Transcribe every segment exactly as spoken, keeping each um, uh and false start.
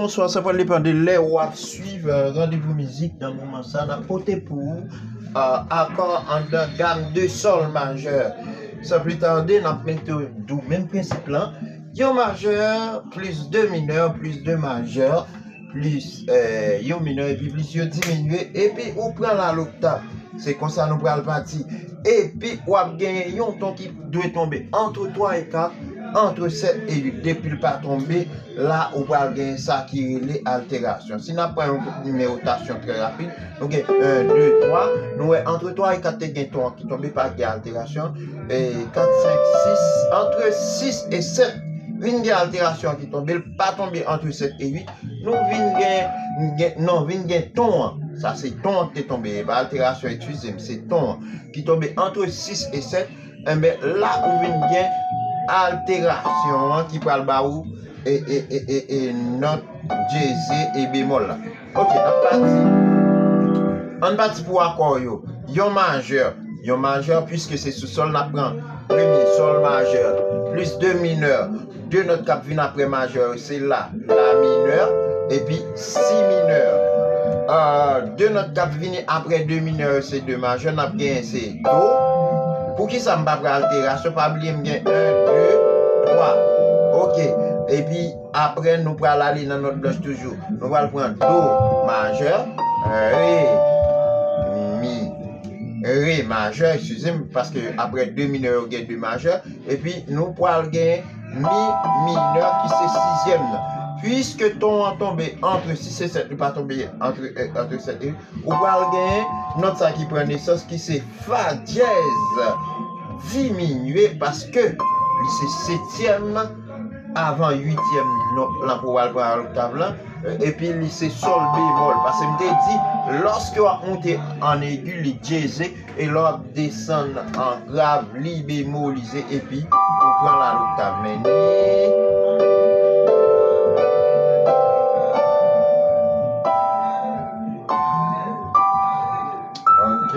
Bonswa, sa pral depann de lè w ap swiv, euh, Randevou Mizik nan moman sa. N ap pote pou ou, euh, akò anndan gam de sòl majè. San pli tade, n ap mete w dou menm prensip lan. Yon majè, plis de minè, plis de majè, plis, euh, yon minè, epi plis yo diminye, epi ou pran la loktav. Se konsa nou pral pati. Epi w ap genyen yon ton ki dwe tonbe antre twa e kat, antre sèt e uit. Depi l pa tonbe, la ou pral genyen sa ki rele alterasyon. Si n ap pran yon nimewotasyon trè rapid, nou gen en, de, twa. Nou wè antre twa e kat te gen ton an ki tonbe, pa gen alterasyon. E kat, senk, sis, antre sis e sèt vin gen alterasyon ki tonbe, l pa tonbe antre sèt e uit. Nou vin gen, gen, non, vin gen ton an. Sa se ton an ki te tonbe, e pa alterasyon, eskize m, se ton an ki tonbe antre sis e sèt. Enben, la ou vin gen alterasyon an ki pral ba ou e, e, e, e, e nòt dyeze e bemòl la. Ok, n ap pati. Ann pati pou akò yo. Yon majè. Yon majè, piske se sou sòl n ap pran premye, sòl majè, plis de minè. De nòt k ap vin apre majè yo, se la, la minè, epi si minè. Ah, de nòt k ap vini apre de minè yo, se de majè, n ap genyen se do. Poukisa m pa pran alterasyon? Pa bliye m gen en, de, twa. Ok. Epi apre, nou pral ale nan nòt blanch toujou. Nou pral pran do majè, re, mi, re majè, eskize m, paske apre de minè yo gen de majè. Epi nou pral gen mi minè ki se sizyèm nan. Piske ton an tonbe antre sis e sèt, li pa tonbe antre, eh, antre sèt e uit, ou pral gen nòt sa ki pran nesans ki se fa dyèz diminye paske li se setyèm avan uityèm nòt lan pou w al pran loktav lan. Epi li se sòl bemòl. Paske m te di, lòske w ap moute an egi, li dyeze, e lè w ap desann an grav, li bemolize, epi ou pran la loktav. Men ni. Ok.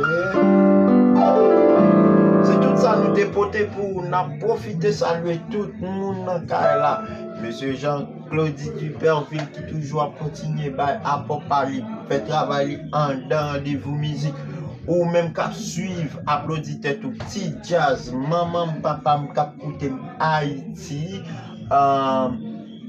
Se tout sa nou te pote pou ou. N ap pwofite salye tout moun nan kay la. Mesye Jean Claudy Duperville ki toujou ap kontinye bay apò pa li, fè travay li anndan Randevou Mizik. Ou menm k ap swiv, aplodi tèt ou, Ti Djaz, manman m, papa m k ap koute m Ayiti, um,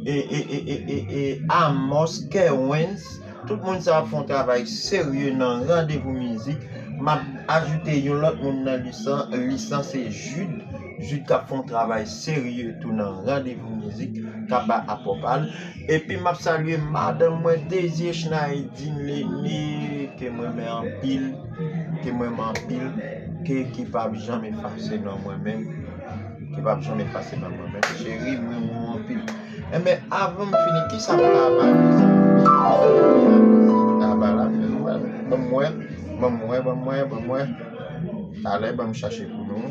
e, e, e, e, e, e Amos Kerwens, tout moun sa ap fè yon travay serye nan Randevou Mizik. M ap ajoute yon lòt moun nan lis lan, lis lan se Jude. Jude k ap fè yon travay serye tou nan Randevou Mizik, k ap bay apò pa l. Epi m ap salye madanm mwen, Désiré Schneidine Lené, ke m renmen anpil, ke m renmen anpil, ke, ki p ap janm efase nan mwen menm, ki p ap janm efase nan mwen menm. Cheri, m renmen w anpil. Enben, avan m fini, kisa m ka ba mezanmi? Kisa m ka ba la? Ban m wè, ban m wè, ban m wè, ban m wè. Talè, ban m chache pou nou.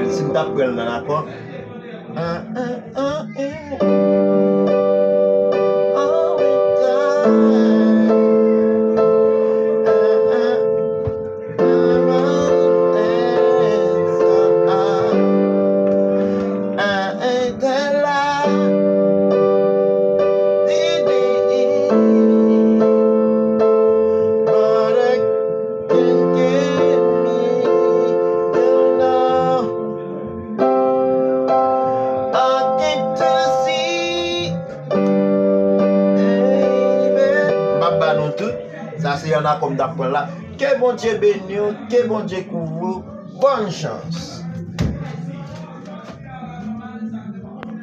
Si m t ap pran l nan akò. M ap ba nou tout. Sa se ann akò m t ap pran la. Ke Bondye beni w, ke Bondye kouvri w. Bòn chans.